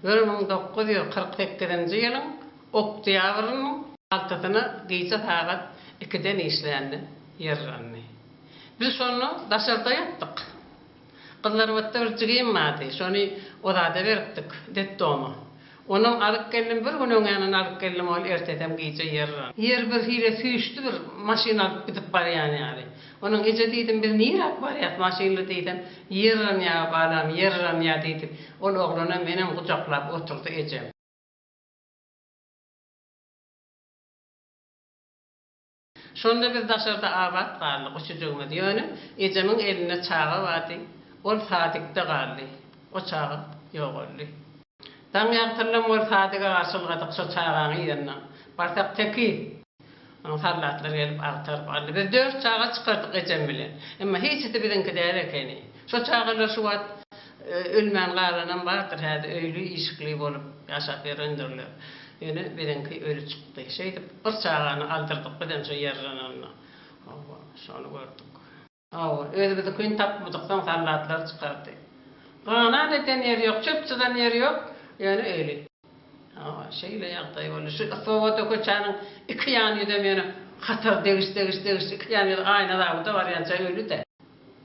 1948-nji ýylyň oktýabrynyň altysyna gije sagat ikiden işlände ýer yrandy. Biz şonda daşarda ýatdyk. Gyzlarbatda bir jigim bardy, şony o zada beripdik, detdoma. Onam alyp geldim, bir gün öňýanyn alyp geldim, ol ertesem gije ýer yrandy. Ýer birhili süýşdi bir maşyn alyp gidip barýan ýaly. Onuň eje diýdim, biz niräk barýas maşynly diýsem, ýer yranýa balam, ýer yranýa diýdi. Ol oglanam menem gujaklap oturdy ejem. Şonda biz daşarda abat galdyk, üçüjigimiz. Ýöne ejemiň elinde çaga bardy, ol sadikde galdy. O çaga ýogaldy. Daň ýagtyldam ol sadige garşy ylgadyk şo çagaň yzyndan. Barsak tekiz. Onuň sallatlar gelip agtaryp aldy. Biz dört çaga çykardyk ejem bilen. Emma hiçisi biziňki däl ekeni. Şo çagalar şu wagt ölmän galanam bardyr, häzir öýli, işikli bolup ýaşap ýörendirler. Ýöne biziňki öli çykdy. Şeýdip, bir çagany aldyrdyk bizem şo ýerrenende. Hawa, şony gördük. Hawa, özümiziňkini tapmadyk, soň sallatlar çykardy. Ganan eden ýeri ýok, çöp çyzan ýeri ýok, ýöne öli. Hawa, şeýle ýagdaý boldy. Şu Swoboda köçäniň iki ýan ýüzem ýöne hatar degiş-degiş-degiş iki ýan ýüzi aýna zawoda barýança öli-dä.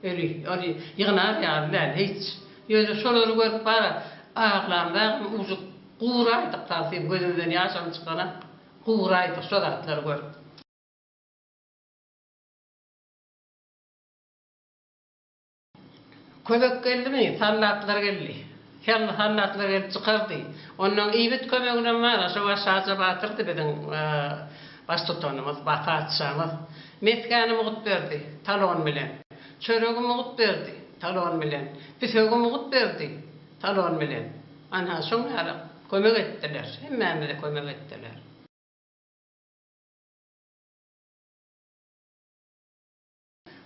Öli, ony ýygnar ýaly däl hiç. Ýöne şolary görüp bara aglamzagam ujy guraýdyk tagsyr gözümizden ýaşam çykanak guraýdyk şo zatlary görüp. Kömek geldimi, sallatlar geldi. Sallatlar gelip çykardy. Onnoň iýmit kömeginem bar-a, şo wagt Şaja batyrdy biziň baştutanymyz, patyşamyz. Mesgäni mugt berdi, talon bilen. Çöregi mugt berdi, talon bilen. Püfegi mugt berdi, talon bilen. Anha, şoň ýaly kömek etdiler. Hemmämize kömek etdiler.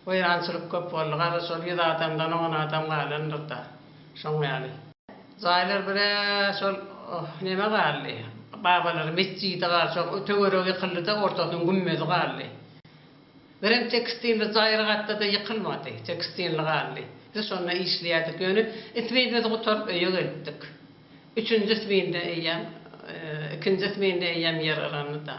Weýrançylyk köp boldy. Gara şol ýüz adamdan on adam galandyr-da. Şoň ýaly. Jaýlar bir-ä şol neme galdy. Babalary metjidi galdy. Şol töweregi ýykyldy-da, ortasynyň gümmezi galdy. Birem tekstilli jaýry gatda-da ýykylmady. Tekstilli galdy. Biz şonda işleýärdik. Ýöne isminimizi gutaryp öýe gelipdik. Üçünji sminde eýýäm, ikinji sminde eýýäm ýer yrandy-da.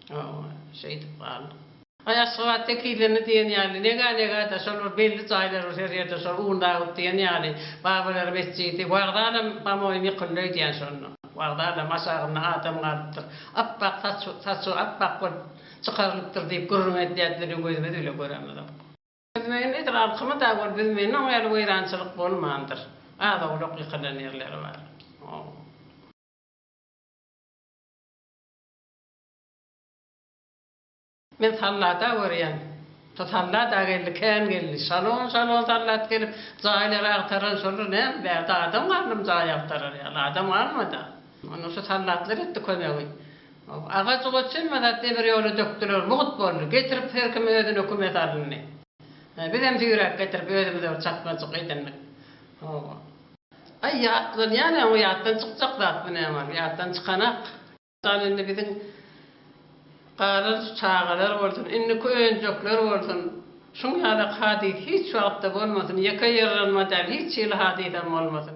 Hawa, şeýdip galdyk. Aý Aşgabat tekizlendi diýen ýaly, nega-nega-da şol bir belli jaýlar bir her ýerde şol un zawod diýen ýaly, babalar metjidi, wagzalam pamoýym ýykyldy öýdýän şonda. Wagzalam aşagynda adam galypdyr. Apbak saç saçy apbak bolup çykarylypdyr diýip gürrüň edýärdiler, ýöne gözümiz bile göremizok. Büzmeýin edil alkymy-da bol Büzmeýinde oň ýaly weýrançylyk bolmandyr. Az-owlak ýykylan ýerleri bar. Men sallada görýän. Şo sallada geldi, kän geldi. Şalon-şalon sallat gelip, jaýlary agtaran şolar näme, bärde adam galdymy jaý agtarar ýaly, adam galmady. Onda şo sallatlar etdi kömegi. Agaç-ugaç hemme zat demir ýola dökdüler, mugt boldy. Getirip her kim özüne kümes alyndy. Bizem süýräp getirip özümize bir çatmajyk edindik. Hawa. Aý, ýatlanýan-a, o ýatdan çykjak zatmy näme ol, ýatdan çykanak. Jan indi biziň galan şu çagalar bolsun, indiki önjekler bolsun, şuň ýalak hadys hiç wagtda bolmasyn, ýeke ýerlenme däl, hiç hili hadysam bolmasyn.